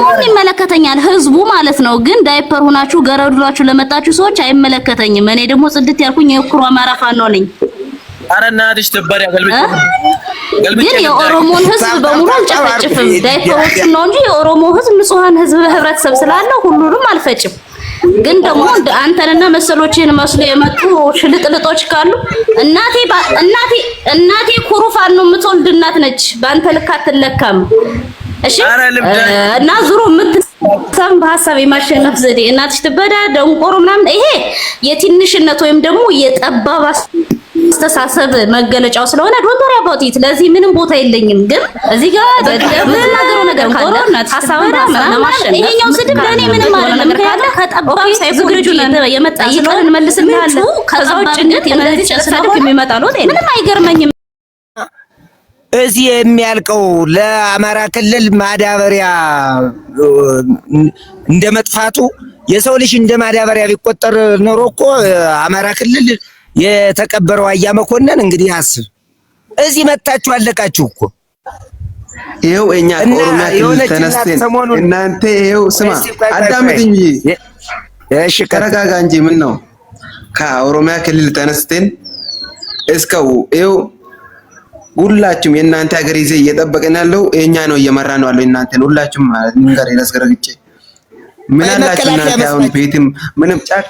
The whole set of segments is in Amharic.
ሁሉም ይመለከተኛል፣ ህዝቡ ማለት ነው። ግን ዳይፐር ሆናችሁ ገረድ ሆናችሁ ለመጣችሁ ሰዎች አይመለከተኝም። እኔ ደግሞ ጽድት ያልኩኝ የኩሩ አማራ ፋኖ ነኝ። ኧረ እናትሽ ትበሪያ ገልብጬ ገልብጬ ግን የኦሮሞን ህዝብ በሙሉ አልጨፈጭፍም። ዳይፐሮቹን ነው እንጂ የኦሮሞ ህዝብ ንጹሃን ህዝብ ህብረተሰብ ስላለ ሁሉንም አልፈጭም። ግን ደግሞ አንተንና መሰሎችን መስሎ የመጡ ሽልጥልጦች ካሉ እናቴ እናቴ እናቴ ኩሩ ፋኖ የምትወልድ እናት ነች። በአንተ ልክ አትለካም። እሺ እና ዙሮ የምትሰም በሀሳብ የማሸነፍ ዘዴ እናትሽ ትበዳ ደንቆሮ ምናምን ይሄ የትንሽነት ወይም ደግሞ የጠባብ አስተሳሰብ መገለጫው ስለሆነ don't worry about it። ለዚህ ምንም ቦታ የለኝም። ግን እዚህ ጋር የምትናገረው ነገር ካለ ሀሳብን ለማሸነፍ ይሄኛው ስድብ ለእኔ ምንም አይደለም። ምክንያቱም ከጠባብ ሳይኮሎጂ የመጣ ስለሆነ እንመልስልሃለን። ከዛ ውጭ ግን እንደዚህ ስለሆነ የሚመጣ ለውጥ ምንም አይገርመኝም። እዚህ የሚያልቀው ለአማራ ክልል ማዳበሪያ እንደ መጥፋቱ የሰው ልጅ እንደ ማዳበሪያ ቢቆጠር ኖሮ እኮ አማራ ክልል የተቀበረው አያ መኮንን እንግዲህ አስብ። እዚህ መታችሁ አለቃችሁ እኮ። ይኸው እኛ ከኦሮሚያ ክልል ተነስተን እናንተ ይኸው ስማ፣ አዳምጥኝ። እሺ ተረጋጋ እንጂ ምን ነው? ከኦሮሚያ ክልል ተነስተን እስከው ይኸው ሁላችሁም የእናንተ ሀገር ይዜ እየጠበቅን ያለው የኛ ነው፣ እየመራ ነው ያለው እናንተን ሁላችሁም ማለት ንገር ያስገረግቼ ምን አላችሁ እናንተ? አሁን ቤትም ምንም ጫካ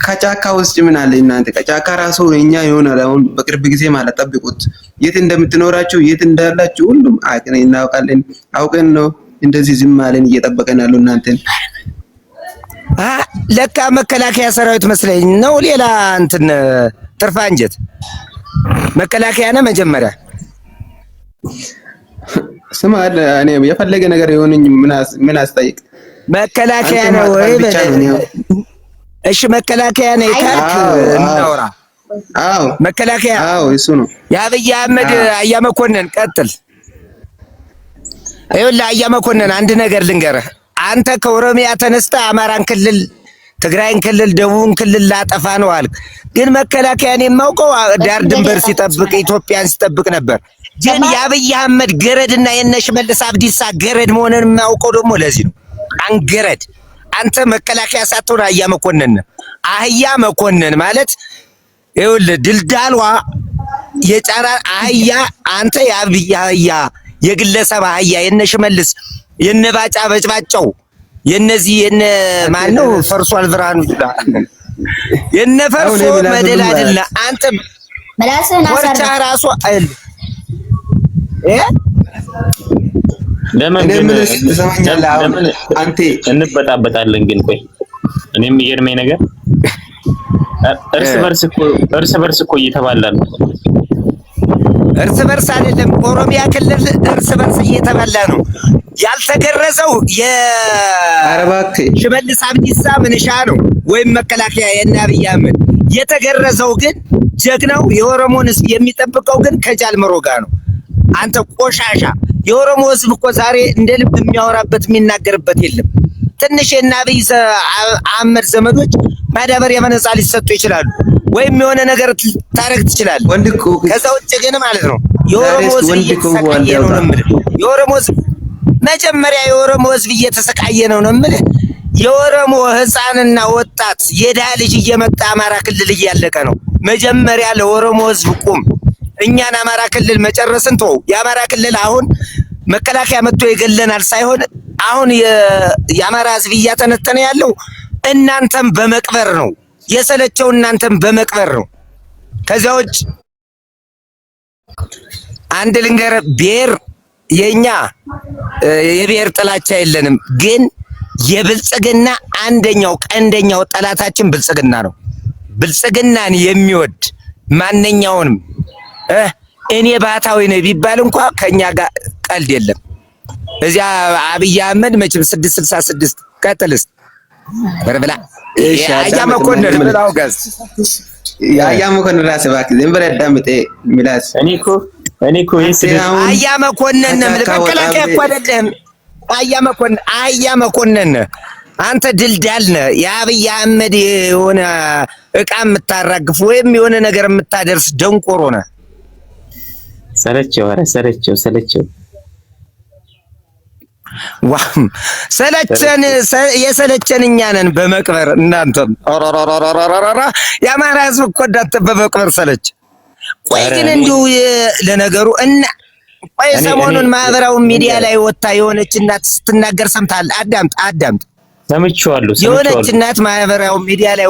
ከጫካ ውስጥ ምን አለ እናንተ? ከጫካ ራሱ እኛ ይሆናል። አሁን በቅርብ ጊዜ ማለት ጠብቁት፣ የት እንደምትኖራችሁ የት እንዳላችሁ ሁሉም አቅን እናውቃለን። አውቀን ነው እንደዚህ ዝም አለን እየጠበቀን ያለው እናንተን። ለካ መከላከያ ሰራዊት መስለኝ ነው ሌላ እንትን ትርፋ እንጀት መከላከያ ነው መጀመሪያ። ስማ እኔ የፈለገ ነገር የሆነኝ ምን አስጠይቅ መከላከያ ነው ወይ? እሺ መከላከያ ነው ካልክ እናውራ። አዎ መከላከያ፣ አዎ እሱ ነው። የአብይ አህመድ አያ መኮንን ቀጥል። ይኸውልህ አያ መኮንን አንድ ነገር ልንገርህ። አንተ ከኦሮሚያ ተነስተህ አማራን ክልል፣ ትግራይን ክልል፣ ደቡብን ክልል ላጠፋ ነው አልክ። ግን መከላከያን የማውቀው ዳር ድንበር ሲጠብቅ ኢትዮጵያን ሲጠብቅ ነበር። ግን የአብይ አህመድ ገረድና የነ ሽመልስ አብዲሳ ገረድ መሆንን የማውቀው ደግሞ ለዚህ ነው። አንገረድ አንተ መከላከያ ሳትሆን አህያ መኮንን ነህ። አህያ መኮንን ማለት ይኸውልህ ድልዳሏ የጫራ አህያ አንተ የአብይ አህያ የግለሰብ አህያ የነ ሽመልስ የነ ባጫ በጭባጨው የነዚህ የነ ማን ነው ፈርሷል ብርሃኑ ጁላ የነ ፈርሶ መደላድል አንተ ምላስህን ወርቻ ራሱ አይል እ ለምን ግን ለምን አንተ እንበጣበጣለን? ግን ቆይ እኔ የሚገርመኝ ነገር እርስ በርስ እኮ እየተባላ ነው። እርስ በርስ አይደለም፣ ኦሮሚያ ክልል እርስ በርስ እየተባላ ነው። ያልተገረዘው የሽመልስ አብዲሳ ምንሻ ነው ወይም መከላከያ የእነ አብይ አህመድ። የተገረዘው ግን ጀግናው የኦሮሞን ሕዝብ የሚጠብቀው ግን ከጃልመሮ ጋር ነው። አንተ ቆሻሻ የኦሮሞ ሕዝብ እኮ ዛሬ እንደ ልብ የሚያወራበት የሚናገርበት የለም። ትንሽ የእነ አብይ አህመድ ዘመዶች ማዳበሪያ በነፃ ሊሰጡ ይችላሉ፣ ወይም የሆነ ነገር ታረግ ትችላለህ። ከዛ ውጭ ግን ማለት ነው የኦሮሞ ሕዝብ እየተሰቃየ ነው ነው የምልህ። የኦሮሞ ሕዝብ መጀመሪያ የኦሮሞ ሕዝብ እየተሰቃየ ነው ነው የምልህ። የኦሮሞ ሕፃንና ወጣት የድሃ ልጅ እየመጣ አማራ ክልል እያለቀ ነው። መጀመሪያ ለኦሮሞ ሕዝብ ቁም። እኛን አማራ ክልል መጨረስን ተወው። የአማራ ክልል አሁን መከላከያ መጥቶ ይገለናል ሳይሆን አሁን የአማራ ህዝብ እያተነተነ ያለው እናንተም በመቅበር ነው የሰለቸው፣ እናንተም በመቅበር ነው። ከዚያ ውጭ አንድ ልንገር፣ ብሔር የኛ የብሔር ጥላቻ የለንም፣ ግን የብልጽግና አንደኛው ቀንደኛው ጠላታችን ብልጽግና ነው። ብልጽግናን የሚወድ ማንኛውንም እኔ ባህታዊ ነኝ ቢባል እንኳ ከኛ ጋር ቀልድ የለም። እዚያ አብይ አህመድ መቼም 666 ቀጥልስ በርብላ አያ መኮንን ብላው ጋዝ አያ መኮንን ራስህ እባክህ ዝም ብለህ አዳምጥ። ምላስ እኔ እኮ ይሄ አያ መኮንን ነው የምልህ። መከላከያ እኮ አይደለህም። አያ መኮንን አያ መኮንን አንተ ድልዳል ነህ። የአብይ አህመድ የሆነ እቃ የምታራግፍ ወይም የሆነ ነገር የምታደርስ ደንቆሮ ነህ። ሰለቸው፣ ኧረ ሰለቸው፣ ሰለቸው። ዋም ሰለቸን፣ የሰለቸን እኛ ነን በመቅበር እናንተም። ኦሮሮሮሮሮሮ የአማራ ህዝብ እኮ እናንተ በመቅበር ሰለች። ቆይ ግን እንዲሁ ለነገሩ እና ቆይ ሰሞኑን ማህበራዊ ሚዲያ ላይ ወጣ የሆነች እናት ስትናገር ሰምተሃል? አዳምጥ አዳምጥ። ሰምቼዋለሁ። የሆነች እናት ማህበራዊ ሚዲያ ላይ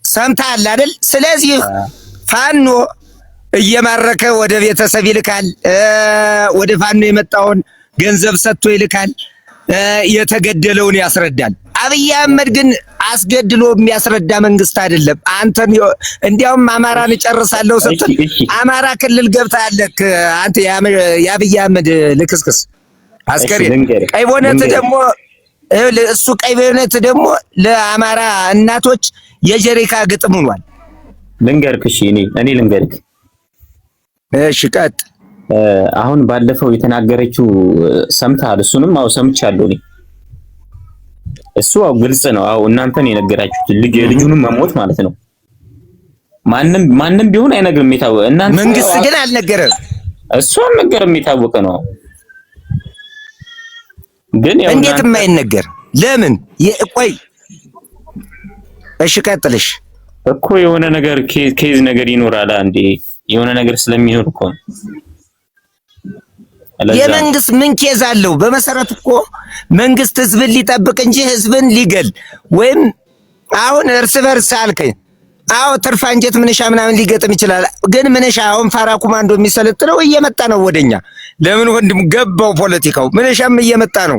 ሰምተሃል አይደል? ስለዚህ ፋኖ እየማረከ ወደ ቤተሰብ ይልካል። ወደ ፋኖ የመጣውን ገንዘብ ሰጥቶ ይልካል። የተገደለውን ያስረዳል። አብይ አህመድ ግን አስገድሎ የሚያስረዳ መንግስት አይደለም። አንተን እንዲያውም አማራን እጨርሳለሁ ስትል አማራ ክልል ገብተህ አንተ የአብይ አህመድ ልክስክስ አስከሬን። ቀይ ቦነት ደግሞ እሱ ቀይ ቦነት ደግሞ ለአማራ እናቶች የጀሪካ ግጥም ሆኗል። ልንገርክ፣ እሺ እኔ ልንገርክ። እሺ ቀጥ አሁን ባለፈው የተናገረችው ሰምተሃል? እሱንም አዎ ሰምቻለሁ እኔ። እሱ አዎ ግልጽ ነው። አዎ እናንተን የነገራችሁት ልጅ የልጁንም መሞት ማለት ነው። ማንም ማንም ቢሆን አይነግርም። የታወቀ እናንተ መንግስት ግን አልነገረም። እሱ አልነገረም፣ የታወቀ ነው። ግን ያው እንዴት የማይነገር ለምን? ቆይ እሺ ቀጥልሽ። እኮ የሆነ ነገር case ነገር ይኖራል። አንዴ የሆነ ነገር ስለሚኖር እኮ ነው። የመንግስት ምን case አለው? በመሰረቱ እኮ መንግስት ህዝብን ሊጠብቅ እንጂ ህዝብን ሊገል ወይም አሁን እርስ በርስ አልከኝ። አዎ ትርፍ አንጀት ምንሻ ምናምን ሊገጥም ይችላል። ግን ምንሻ አሁን ፋራ ኮማንዶ የሚሰለጥነው እየመጣ ነው ወደኛ። ለምን ወንድም ገባው ፖለቲካው። ምንሻም እየመጣ ነው፣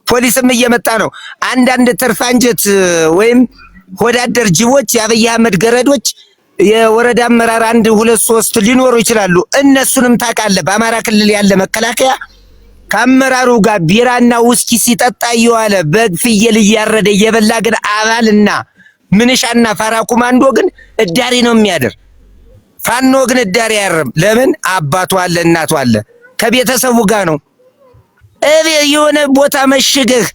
ፖሊስም እየመጣ ነው። አንዳንድ ትርፍ አንጀት ወይም ሆዳደር ጅቦች፣ የአብይ አህመድ ገረዶች የወረዳ አመራር 1 2 3 ሊኖሩ ይችላሉ። እነሱንም ታውቃለህ። በአማራ ክልል ያለ መከላከያ ከአመራሩ ጋር ቢራና ውስኪ ሲጠጣ እየዋለ በግ ፍየል እያረደ እየበላ ግን አባልና ምንሻና ፋራ ኮማንዶ ግን እዳሪ ነው የሚያድር። ፋኖ ግን እዳሪ አያርም። ለምን? አባቱ አለ፣ እናቱ አለ፣ ከቤተሰቡ ጋር ነው። የሆነ ቦታ መሽገህ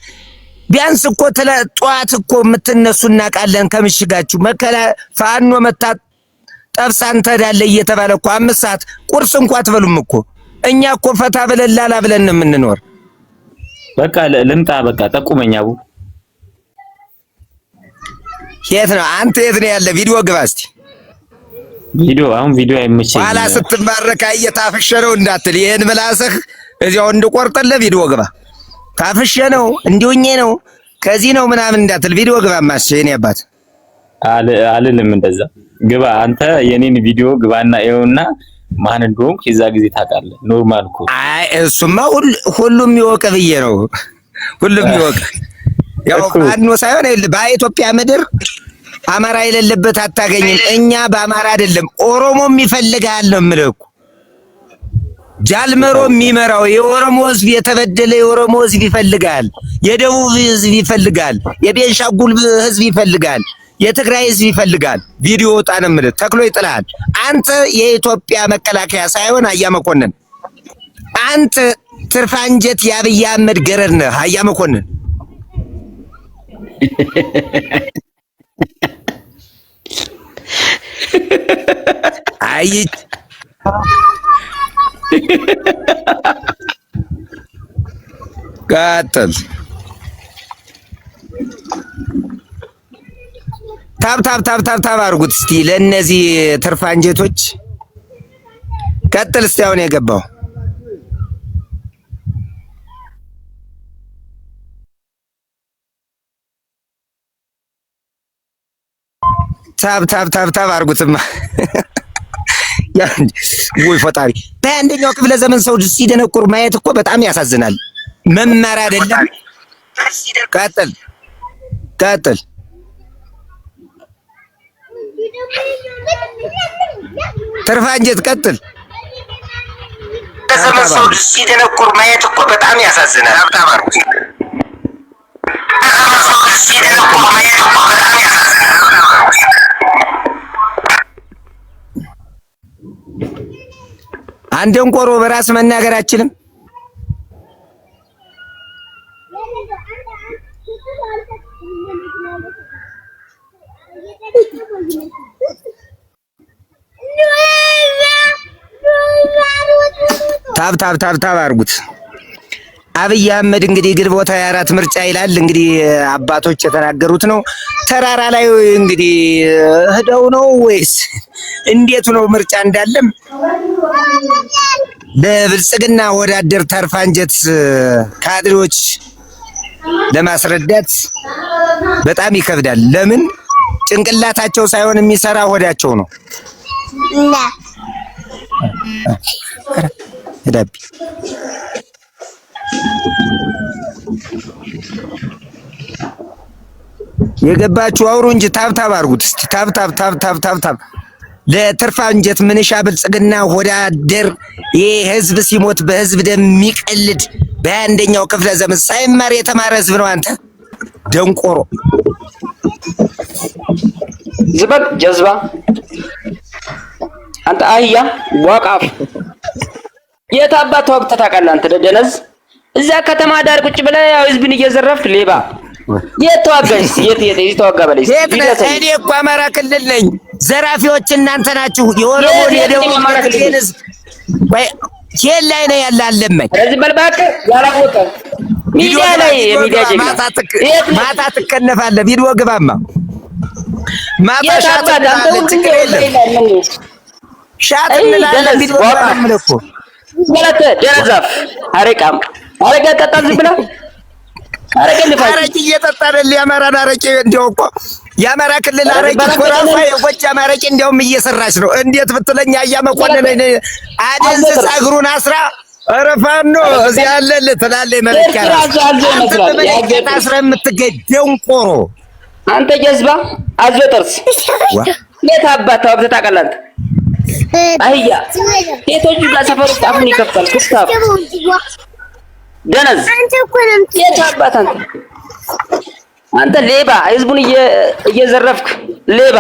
ቢያንስ እኮ ጠዋት እኮ የምትነሱ እናውቃለን። ከምሽጋችሁ ፋኖ መታ ጠብሳን ትሄዳለህ እየተባለ እኮ 5 ሰዓት ቁርስ እንኳ አትበሉም እኮ። እኛ እኮ ፈታ ብለን ላላ ብለን ነው የምንኖር። በቃ ልምጣ፣ በቃ ጠቁመኛ። አቡ የት ነው አንተ? የት ነው ያለ? ቪዲዮ ግባ እስቲ። ቪዲዮ አሁን ቪዲዮ አይመቸኝም። ኋላ ስትባረክ አየህ ታፍሼ ነው እንዳትል፣ ይሄን ምላስህ እዚያው እንድቆርጥልህ ቪዲዮ ግባ። ታፍሼ ነው እንዲሁኜ ነው ከዚህ ነው ምናምን እንዳትል፣ ቪዲዮ ግባ። ማሽ የኔ አባት አልልም እንደዛ። ግባ አንተ የኔን ቪዲዮ ግባና ይኸውና ማን እንደሆንኩ የዛ ጊዜ ታውቃለህ። normal እኮ። አይ እሱማ ሁሉም ይወቅ ብዬ ነው። ሁሉም ይወቅ። ያው ፋኖ ሳይሆን በኢትዮጵያ ምድር አማራ የሌለበት አታገኝም። እኛ በአማራ አይደለም ኦሮሞም ይፈልጋል ነው የምልህ እኮ። ጃልመሮ የሚመራው የኦሮሞ ሕዝብ የተበደለ የኦሮሞ ሕዝብ ይፈልጋል። የደቡብ ሕዝብ ይፈልጋል። የቤንሻንጉል ሕዝብ ይፈልጋል። የትግራይ ሕዝብ ይፈልጋል። ቪዲዮ ወጣ ነው የምልህ። ተክሎ ይጥልሃል። አንተ የኢትዮጵያ መከላከያ ሳይሆን አያ መኮንን፣ አንተ ትርፍ አንጀት የአብይ አህመድ ገረድ ነህ። አያ መኮንን አይ ቀጥል። tap tap tap tap tap አድርጉት እስቲ ለእነዚህ ትርፍ አንጀቶች። ቀጥል እስቲ አሁን የገባው tap tap tap tap አድርጉትማ። ወይ ፈጣሪ! በአንደኛው ክፍለ ዘመን ሰው ሲደነቁር ማየት እኮ በጣም ያሳዝናል። መማር አይደለም። ቀጥል ቀጥል። ትርፍ አንጀት ቀጥል። ዘመን ሰው ሲደነቁር ማየት እኮ በጣም ያሳዝናል። አንድ ደንቆሮ በራስ መናገር አችልም። tap tap tap tap አድርጉት። አብይ አህመድ እንግዲህ ግንቦት 24 ምርጫ ይላል። እንግዲህ አባቶች የተናገሩት ነው። ተራራ ላይ እንግዲህ ህደው ነው ወይስ እንዴት ነው ምርጫ እንዳለም ለብልጽግና ወዳደር ተርፋንጀት ካድሬዎች ለማስረዳት በጣም ይከብዳል። ለምን ጭንቅላታቸው ሳይሆን የሚሰራ ሆዳቸው ነው። ዳቢ የገባችሁ አውሩ እንጂ tap tap አድርጉት እስቲ tap tap tap tap tap tap ለትርፋ እንጀት ምንሻ ብልጽግና ሆዳደር ይህ ህዝብ ሲሞት በህዝብ ደም የሚቀልድ በአንደኛው ክፍለ ዘመን ሳይማር የተማረ ህዝብ ነው። አንተ ደንቆሮ ዝበል ጀዝባ፣ አንተ አህያ ዋቃፍ፣ የት አባት ተዋግተህ ታውቃለህ? አንተ ደነዝ፣ እዛ ከተማ ዳር ቁጭ ብለህ ያው ህዝብን እየዘረፍክ ሌባ። የት ተዋጋሽ? የት የት የት ተዋጋ በለኝ። የት ነህ? እኔ እኮ አማራ ክልል ነኝ። ዘራፊዎች እናንተ ናችሁ። የኦሮሞን የደቡብ ክልል ህዝብ ወይ የት ላይ ነው ያለ? አለመኝ ስለዚህ በል እባክህ፣ ያላወቀ ሚዲያ ላይ የሚዲያ ጀግና ማታ ትከነፋለህ። ቪዲዮ ግባማ ማታ shot እንላለን። ችግር የለም shot እንላለን። ቪዲዮ ግባማ እኮ ደነዛፍ አረቃም አረቄ አጠጣም ዝም ብለህ አረቄ ልፋ አረቄ እየጠጣ አይደል? የአማራን አረቄ እንዲያው እኮ የአማራ ክልል አረቄ እኮ ራሷ የጎጃም አረቄ እንዲያውም እየሰራች ነው። እንዴት ብትለኝ አያ መኮንን አደንዝዝ እግሩን አስራ ኧረ ፋኖ እዚህ አለልህ ትላለች። መለኪያ አንተ በመለኪያ ታስረህ የምትገኝ ደንቆሮ አንተ ጀዝባ አዞ ጥርስ የት አባት ተዋግተህ ታውቃለህ? አንተ አህያ ሴቶች ጋር ሰፈር ውስጥ አፉን ይከፍታል። ክፍታፍ ደነዝ የት አባት አንተ አንተ ሌባ ህዝቡን እየዘረፍክ ሌባ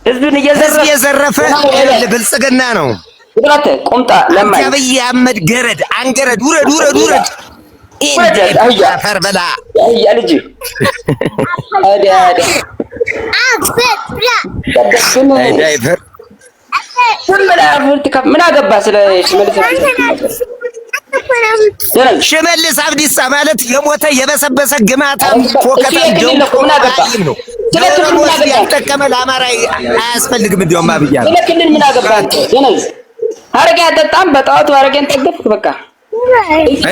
ህዝቡን ህዝብ የዘረፈ ብልጽግና ነው። ብራተ ቁምጣ ለማኝ አብይ አህመድ ገረድ አንገረድ ውረድ ውረድ ውረድ አፈር በላ አህያ ልጅ ዳይፐር ምን አገባ ስለ ሽመልስ ሽመልስ አብዲሳ ማለት የሞተ የበሰበሰ ግማታም ኮከታም ደንቆሮ ነው። ለኦሮሞ ህዝብ ያልጠቀመ ለአማራ አያስፈልግም። እንዲያውም አብይ አህመድ ስለ ክልል ምን አገባ አንተ ደነዝ። አረቄ አጠጣም በጠዋቱ አረቄን ጠገብክ በቃ።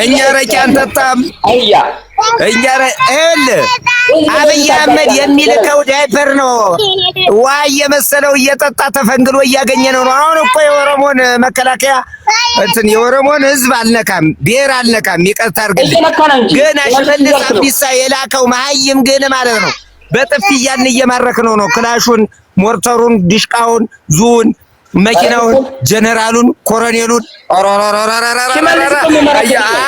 እኛ አረቄ አንጠጣም። አህያ እኛ ይኸውልህ አብይ አህመድ የሚልከው ዳይፐር ነው። ውሃ እየመሰለው እየጠጣ ተፈንግሎ እያገኘ ነው ነው። አሁን እኮ የኦሮሞን መከላከያ እንትን የኦሮሞን ህዝብ አልነካም፣ ብሔር አልነካም። ይቅርታ አድርግልኝ። ግን ሽመልስ አብዲሳ የላከው መሀይም ግን ማለት ነው በጥፊ እያልን እየማረክ ነው ነው ክላሹን፣ ሞርተሩን፣ ድሽቃውን፣ ዙውን፣ መኪናውን፣ ጀነራሉን፣ ኮሎኔሉን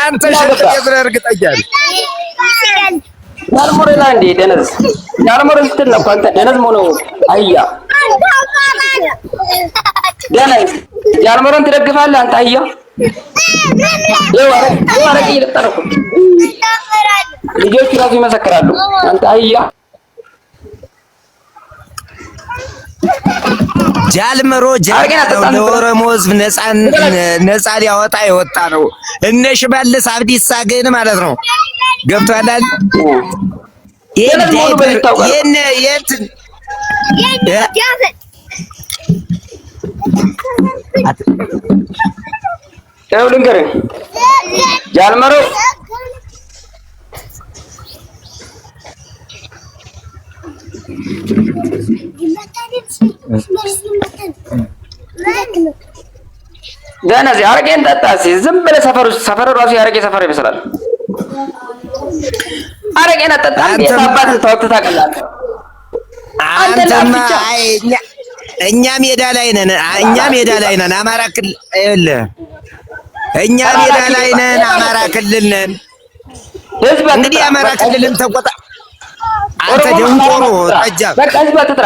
አንተ ሽንት ቤት ነህ እርግጠኛ ነኝ። ያልሞሬላ እንዴ ደነዝ ያልሞሬ ስትል ነው እኮ አንተ ደነዝ መሆኑ አህያ ደነዝ ያልሞሬን ትደግፋለህ አንተ አህያ። ይኸው አረቄ እየጠጣ ነው እኮ ልጆቹ ራሱ ይመሰክራሉ። አንተ አህያ ጃልመሮ ለኦሮሞ ህዝብ ነፃ ሊያወጣ የወጣ ነው። እነ ሽመልስ አብዲሳ ግን ማለት ነው ገብቶሃል። ይሄን ይሄን ይኸው ልንገርህ ጃልመሮ ደነዝ አረቄን ጠጣ። ዝም ብለህ ሰፈር ውስጥ ሰፈሩ ራሱ የአረቄ ሰፈር ይመስላል። አረቄን አጠጣም። የት አባትህ ተዋግተህ ታውቃለህ? አንተማ እኛ ሜዳ ላይ ነን። እኛ ሜዳ ላይ ነን። አማራ ክልል ይኸውልህ፣ እኛ ሜዳ ላይ ነን። አማራ ክልል ነን። እንግዲህ አማራ ክልልን ተቆጣ አንተ ደንቆሮ ጠጃብ፣ በቃ ህዝብ አትጥራ።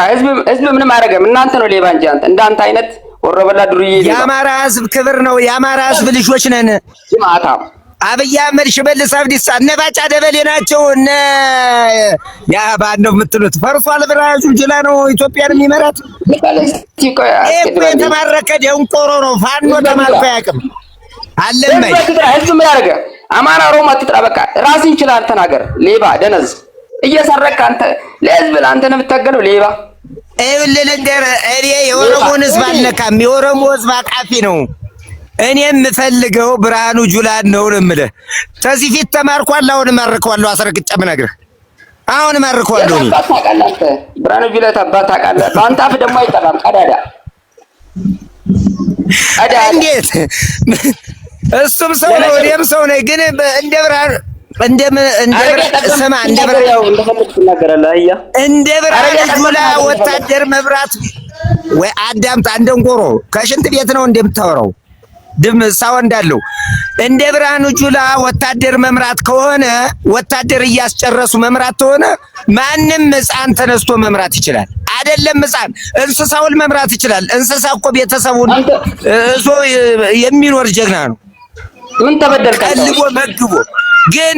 ህዝብ ምንም አያደርግም። እናንተ ነው ሌባ እንጂ አንተ እንዳንተ አይነት ወሮበላ ዱርዬ ሌባ። የአማራ ህዝብ ክብር ነው። የአማራ ህዝብ ልጆች ነን። ማታ አብይ አህመድ፣ ሽመልስ አብዲሳ እነ ባጫ ደበሌ ናቸው። እነ ያ ባን ነው የምትሉት ፈርሷል። ብርሃኑ ጁላ ነው ኢትዮጵያን የሚመራት። ይሄ እኮ የተማረከ ደንቆሮ ነው። ፋኖ ተማርኮ አያውቅም። አለማኝ ህዝብ ምን ያደርገ? አማራ ኦሮሞ አትጥራ። በቃ ራስን ይችላል ተናገር። ሌባ ደነዝ እየሰረክ አንተ ለህዝብ ለአንተ ነው የምታገለው ሌባ። ይኸውልህ ልንገርህ፣ እኔ የኦሮሞን ህዝብ አልነካም። የኦሮሞ ህዝብ አቃፊ ነው። እኔ የምፈልገው ብርሃኑ ጁላን ነው ነው የምልህ። ከዚህ ፊት ተማርኳል። አሁን እማርከዋለሁ። አስረግጬ የምነግርህ አሁን እማርከዋለሁ። የት አባት ታውቃለህ አንተ? ብርሃኑ ጁላ የት አባት ታውቃለህ? በአንተ አፍ ደግሞ አይጠራም። ቀዳዳ ቀዳዳ። እንዴት እሱም ሰው ነው እኔም ሰው ነኝ። ግን እንደ ብርሃኑ እንደ እንደ ስማ እንደ ብርሃኑ እንደ ብርሃኑ ጁላ ወታደር መብራት ወይ አዳምጥ። አንደንቆሮ ከሽንት ቤት ነው እንደምታወራው ድም ሳው እንዳለው እንደ ብርሃኑ ጁላ ወታደር መምራት ከሆነ ወታደር እያስጨረሱ መምራት ከሆነ ማንም ሕፃን ተነስቶ መምራት ይችላል። አይደለም ሕፃን እንስሳውን መምራት ይችላል። እንስሳ እኮ ቤተሰቡን እዞ የሚኖር ጀግና ነው። ምን ተበደልክ? ቀልቦ መግቦ። ግን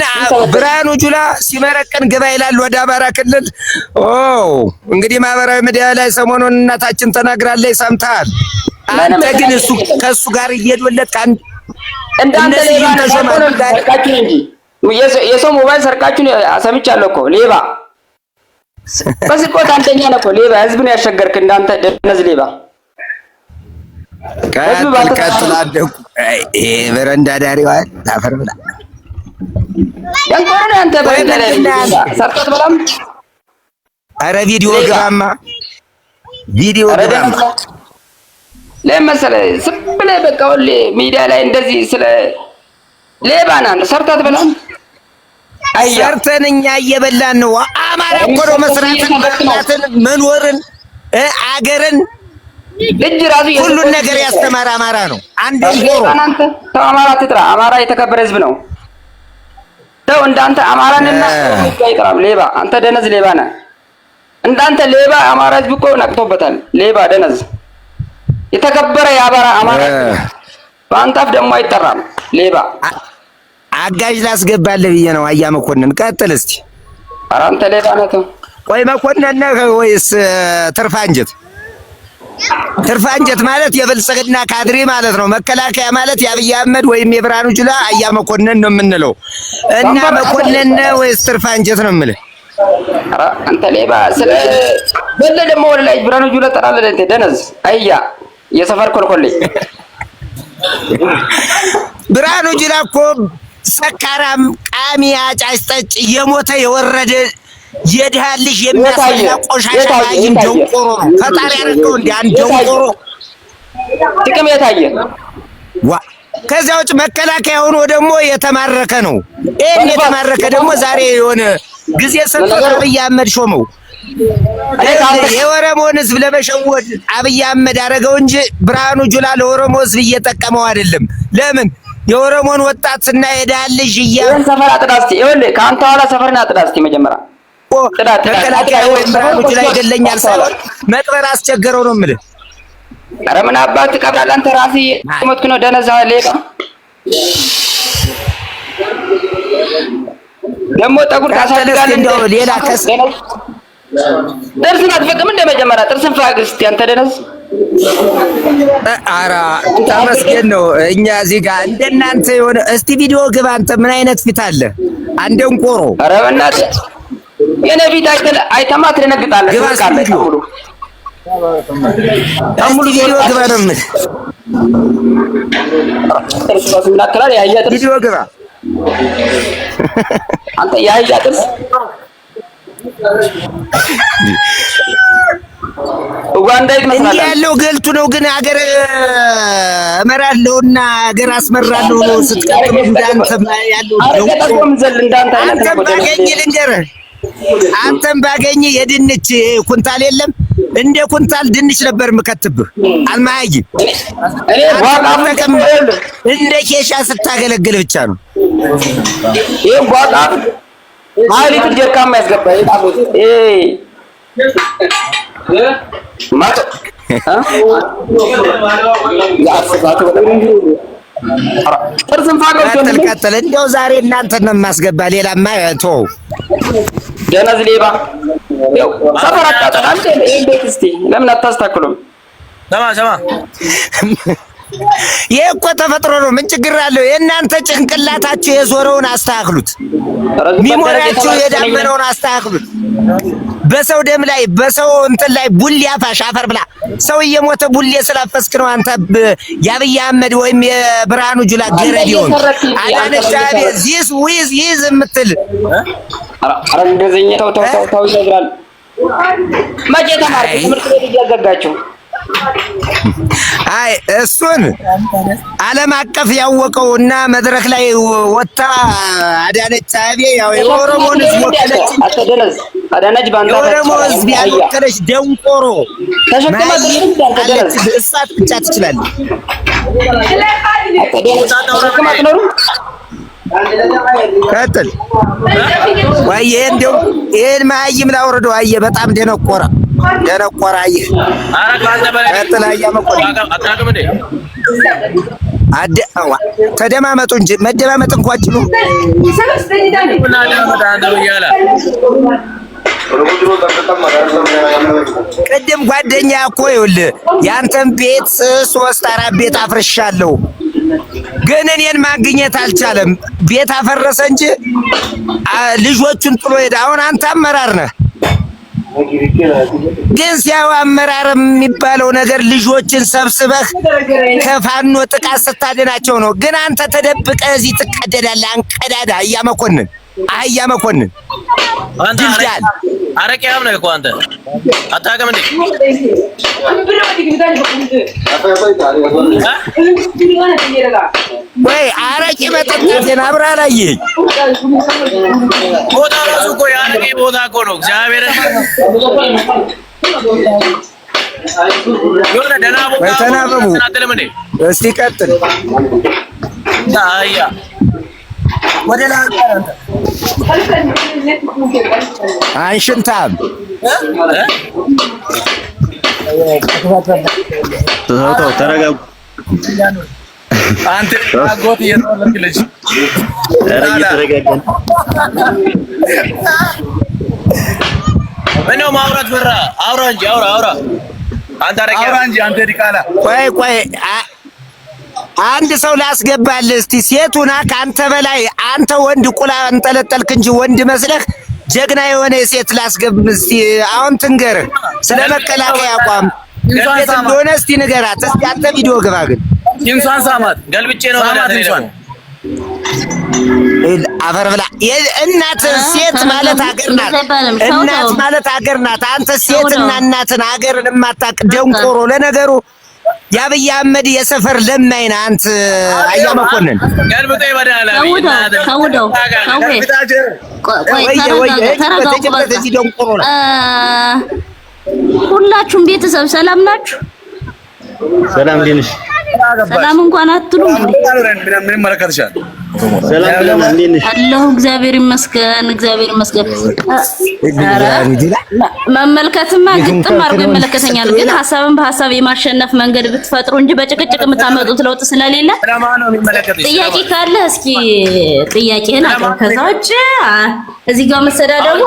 ብርሃኑ ጁላ ሲመረቅን ግባ ይላል ወደ አማራ ክልል። ኦ እንግዲህ ማህበራዊ ሚዲያ ላይ ሰሞኑን እናታችን ተናግራለች፣ ሰምተሃል። አንተ ግን እሱ ከእሱ ጋር እየዶለት እንዳንተ ሌባ ሰርቃችሁ እንጂ የሰው ሞባይል ሰርቃችሁ ሰምቻለሁ እኮ ሌባ። በስርቆት አንደኛ ነህ እኮ ሌባ። ህዝብን ያሸገርክ እንዳንተ ደነዝ ሌባ። ቀጥል ቀጥል። አደኩ በረንዳ ዳሪዋል ታፈር ብላ ደንቆሮ ነህ አንተ። በረንዳ ላይ ሰርቶት በላም። ኧረ ቪዲዮ ግባማ፣ ቪዲዮ ግባማ። ለምን መሰለህ ዝም ብለህ በቃ ሁሌ ሚዲያ ላይ እንደዚህ ስለ ሌባ ነህ። ሰርተህ አትበላም። ሰርተን እኛ እየበላን ነው። አማራ እኮ ነው መስራትን፣ መብላትን፣ መኖርን፣ አገርን ልጅ ራሱ ሁሉን ነገር ያስተማረ አማራ ነው። አንድ ሌባ ነህ አንተ። ተው አማራ አትጥራ። አማራ የተከበረ ህዝብ ነው። ተው እንዳንተ አማራንና አይጠራም ሌባ። አንተ ደነዝ ሌባ ነህ። እንዳንተ ሌባ አማራ ህዝብ እኮ ነቅቶበታል። ሌባ ደነዝ የተከበረ የአማራ አማራ በአንተ አፍ ደግሞ አይጠራም ሌባ። አጋዥ ላስገባልህ ብዬ ነው። አያ መኮንን ቀጥል እስቲ። ኧረ አንተ ሌባ ነህ። ተው ቆይ መኮንን ነህ ወይስ ትርፍ አንጀት? ትርፍ አንጀት ማለት የብልጽግና ካድሬ ማለት ነው። መከላከያ ማለት የአብይ አህመድ ወይም የብርሃኑ ጁላ አያ መኮንን ነው የምንለው። እና መኮንን ነህ ወይስ ትርፍ አንጀት ነው የምልህ? ኧረ አንተ ሌባ ስለ በለ ደግሞ ወደ ላይ ብርሃኑ ጁላ ጠራለህ። አንተ ደነዝ አያ የሰፈር ኮልኮሌ ብርሃኑ ጁላ እኮ ሰካራም፣ ቃሚ፣ አጫሽ፣ ጠጭ የሞተ የወረደ የድሃ ልጅ የሚያስበላ ቆሻሻ ላይም ደንቆሮ ነው። ፈጣሪ ያደረገው እንደ አንድ ደንቆሮ ጥቅም የታየ ዋ። ከዚያ ውጭ መከላከያ ሆኖ ደግሞ የተማረከ ነው። ይሄን የተማረከ ደግሞ ዛሬ የሆነ ጊዜ ሰጥቶት አብይ አህመድ ሾመው። የኦሮሞን ህዝብ ለመሸወድ አብይ አህመድ አደረገው እንጂ ብርሃኑ ጁላ ለኦሮሞ ህዝብ እየጠቀመው አይደለም። ለምን የኦሮሞን ወጣትና የድሃ ልጅ ይሄን ሰፈር አጥዳ እስቲ። ይኸውልህ ከአንተ ኋላ ሰፈርን አጥዳ እስቲ መጀመሪያ መከላከያ ወይም ብርሃኑ ጁላ ይገለኛል ሳይሆን መቅበር አስቸገረው ነው የምልህ። ኧረ ምን አባት ትቀብራለህ አንተ ራስህ እየሞትክ ነው ደነዛ ሌባ። ደግሞ ጠጉር ታሳድጋለህ። እንደው ሌላ ከስ ጥርስን አትፈቅም እንደ መጀመሪያ ጥርስን ፋቅ እስቲ አንተ ደነዝ። ኧረ ተመስገን ነው። እኛ እዚህ ጋር እንደናንተ የሆነ እስቲ ቪዲዮ ግባ። አንተ ምን አይነት ፊት አለ? አንድ ደንቆሮ። ኧረ በእናትህ የኔ ፊት አይተማ ትደነግጣለህ። ግባ እስቲ ቪዲዮ፣ እስቲ ቪዲዮ ግባ ነው የምልህ። ጥርስ ራሱ ምን ያክላል? የአህያ ጥርስ ቪዲዮ ግባ። አንተ የአህያ ጥርስ ኡጋንዳ እንዲህ ይመስላል። ያለው ገልቱ ነው። ግን አገር እመራለሁና አገር አስመራለሁ ነው ስትቀጥም እንዳንተ ያለው ደንቆሮ። እንዳንተ አይነት አንተም ነው ባገኝ ልንገርህ፣ አንተም ባገኝ የድንች ኩንታል የለም እንደ ኩንታል ድንች ነበር የምከትብህ። አልማያይ እኔ ቧቃ አንተም እንደ ኬሻ ስታገለግል ብቻ ነው። ይሄ ቧቃ ሀያ ሊትር ጀርካማ ያስገባ ይሄ ጥርስን ፋቀው ቀጥል ቀጥል። እንደው ዛሬ እናንተን ነው የማስገባ፣ ሌላማ ተወው። ደነዝ ሌባ ያው ሰፈር አታጠፋም። ይሄን ቤት እስቲ ለምን አታስተካክሉም? ስማ ስማ፣ ይህ እኮ ተፈጥሮ ነው። ምን ችግር አለው? የእናንተ ጭንቅላታችሁ የዞረውን አስተካክሉት። Memory ያችሁ የዳመነውን አስተካክሉት። በሰው ደም ላይ በሰው እንትን ላይ ቡሌ አፋሽ አፈር ብላ። ሰው እየሞተ ቡሌ ስላፈስክ ነው አንተ የአብይ አህመድ ወይም የብርሃኑ ጁላ ገረድ ይሆን አዳነች አቤቤ this with ይዝ የምትል። ኧረ እንደዚህ ተው ተው ተው ተው፣ ይነግራል። መቼ ተማርክ? ትምህርት ቤት እያዘጋቸው። አይ፣ እሱን ዓለም አቀፍ ያወቀውና መድረክ ላይ ወጥታ አዳነች አቤቤ ያው የኦሮሞን ሕዝብ ወከለች። አዳነች ባንዳ። የኦሮሞ ሕዝብ ያልወከለች ደንቆሮ ተሸክማ አለች። እሳት ብቻ ትችላለች። ተሸክማ አትኖሩም። ቀጥል ወይ። ይሄ እንደው ይሄን መሀይም ላውርደው። አየህ፣ በጣም ደነቆረ ደነቆረ። አየህ፣ ቀጥል። አያ መኮንን ተደማመጡ እንጂ መደማመጥ እንኳን አትችሉም። ቅድም ጓደኛ እኮ ይኸውልህ ያንተን ቤት ሶስት አራት ቤት አፍርሻለሁ፣ ግን እኔን ማግኘት አልቻለም። ቤት አፈረሰ እንጂ ልጆቹን ጥሎ ሄደ። አሁን አንተ አመራር ነህ፣ ግን ሲያው አመራር የሚባለው ነገር ልጆችን ሰብስበህ ከፋኖ ጥቃት ስታድናቸው ነው። ግን አንተ ተደብቀህ እዚህ ትቀደዳለህ። አንቀዳዳ አያ መኮንን፣ አያ መኮንን። ድልዳል አረቄያም ነህ እኮ አንተ፣ አታውቅም እንዴ? ወይ አረቄ መጠጣቴን አብረህ አላየኸኝ። ቦታ ራሱ እኮ የአረቄ ቦታ እኮ ነው። እግዚአብሔርን የሆነ ደህና ቦታ ተናበቡ። አትልም እንዴ? እስቲ ቀጥል። አያ ወደ ላይ አንሽንታም። ተው ተው፣ ተረጋጉ። አንተ አጎት እየተወለድክ ልጅ። ኧረ እየተረጋጋን። ምነው ማውራት ፈራ? አውራ እንጂ፣ አውራ አውራ። አንተ አረቄ አውራ እንጂ አንተ ዲቃላ። ቆይ ቆይ፣ አንድ ሰው ላስገባልህ እስቲ። ሴቱና ከአንተ በላይ አንተ ወንድ ቁላ አንጠለጠልክ እንጂ ወንድ መስለህ ጀግና የሆነ ሴት ላስገብ እስቲ። አሁን ትንገርህ ስለ መከላከያ አቋም እንዴት እንደሆነ እስቲ ንገራት። እስቲ አንተ ቪዲዮ ግባ ግን። ጭንሷን ሳማት። ገልብጬ ነው። ሳማት እንሷን። አፈር ብላ። እናት ሴት ማለት ሀገር ናት። እናት ማለት ሀገር ናት። አንተ ሴትና እናትን ሀገርን የማታውቅ ደንቆሮ። ለነገሩ የአብይ አህመድ የሰፈር ለማኝ ነህ አንተ አያ መኮንን። ገልብጦ ይበዳል። ተውደው ተው። ቆይ ተረጋጉ። በቃ ሁላችሁም ቤተሰብ ሰላም ናችሁ? ሰላም፣ እንዴት ነሽ? ሰላም እንኳን አትሉም እንዴ? ምን ይመለከትሻል? ሰላም ብለናል። እንዴት ነሽ? አለሁ፣ እግዚአብሔር ይመስገን፣ እግዚአብሔር ይመስገን። መመልከትማ ግጥም አድርጎ ይመለከተኛል። ግን ሀሳብን በሀሳብ የማሸነፍ መንገድ ብትፈጥሩ እንጂ በጭቅጭቅ የምታመጡት ለውጥ ስለሌለ ጥያቄ ካለ እስኪ ጥያቄህን አቅርብ። ከዛ ውጭ እዚህ ጋር መሰዳደቡ